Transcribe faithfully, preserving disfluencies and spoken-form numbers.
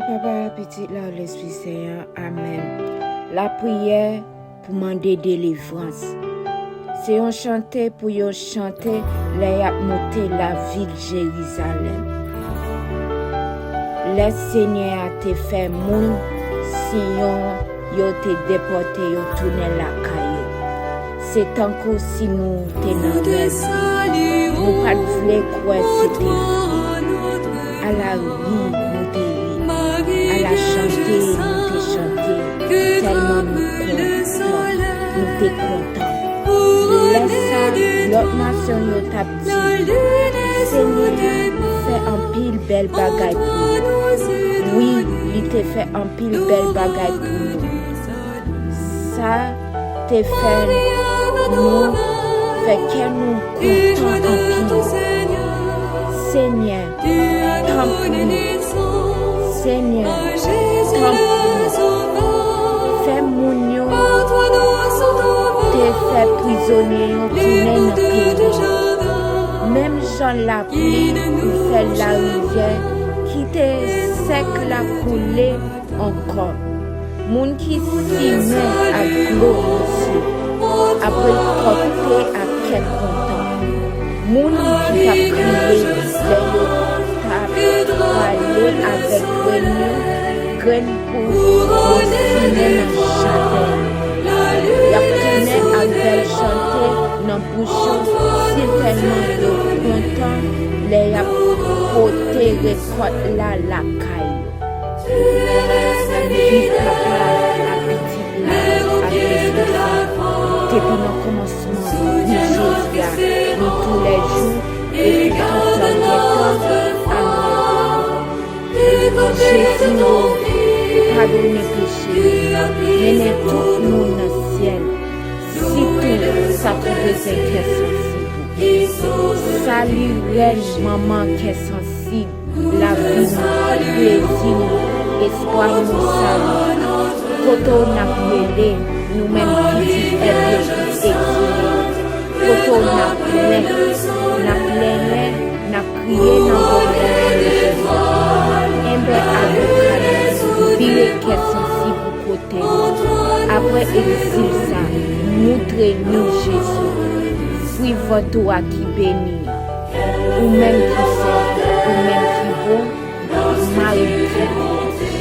Papa, Pitit la, Lespri Sen an. Amèn. Lapriyè pou mande delivrans. Se yon chante pou yo chante lè y ap moute lavil Jerizalèm. Lè Senyè a te fè moun Siyon yo te depòte yo tounen lakay yo. Se tankou si nou te nan rèv. Nou pa t vle kwè se te vre. Ala ri nou te ri. Ala chante nou te chante. Tèlman nou kontan. Nou te kontan. Lè sa, lòt nasyon yo t ap di, Senyè a fè anpil bèl bagay pou nou. Wi, li te fè anpil bèl bagay pou nou. Sa te fè nou fè kè nou kontan anpil. Senyè, tanpri. Senyè, tanpri. Fè moun yo te fè prizonye yo tounen nan peyi yo. Menm jan lapli pou fè larivyè ki te sèk la koule ankò. Moun ki simen ak dlo nan zye ap rekòlte ak kè kontan. Moun ki t ap kriye lè yo t ap pale avèk grenn yo, grenn pou yo simen nan jaden yo. Y ap tounen ak bèl chante nan bouch yo, sitèlman yo kontan lè y ap pote rekòt la lakay yo. Wi, Papa, ak Pitit la, ak Lespri Sen, depi nan kòmansman, ni jodi a, ni toulèjou, e pou tout tan gen tan. Amèn. Jezi, padone peche nou, mennen tout moun nan syèl, sitou sa ki bezwen kè sansib ou. Sali rèn manman kè sansib, lavi nou, plezi nou, espwa nou sali. Kote w n ap rele, nou menm pitit èv yo ki egzile yo? Kote w n ap plen, n ap plenyen, n ap kriye nan bon Bondye Jezi. Enben, avoka nou, vire kè sansib ou kote nou. Apre egzil sa, moutre nou Jezi, fwi vant ou a ki beni an. Ou menm ki sen, ou menm ki bon, mari ki bon.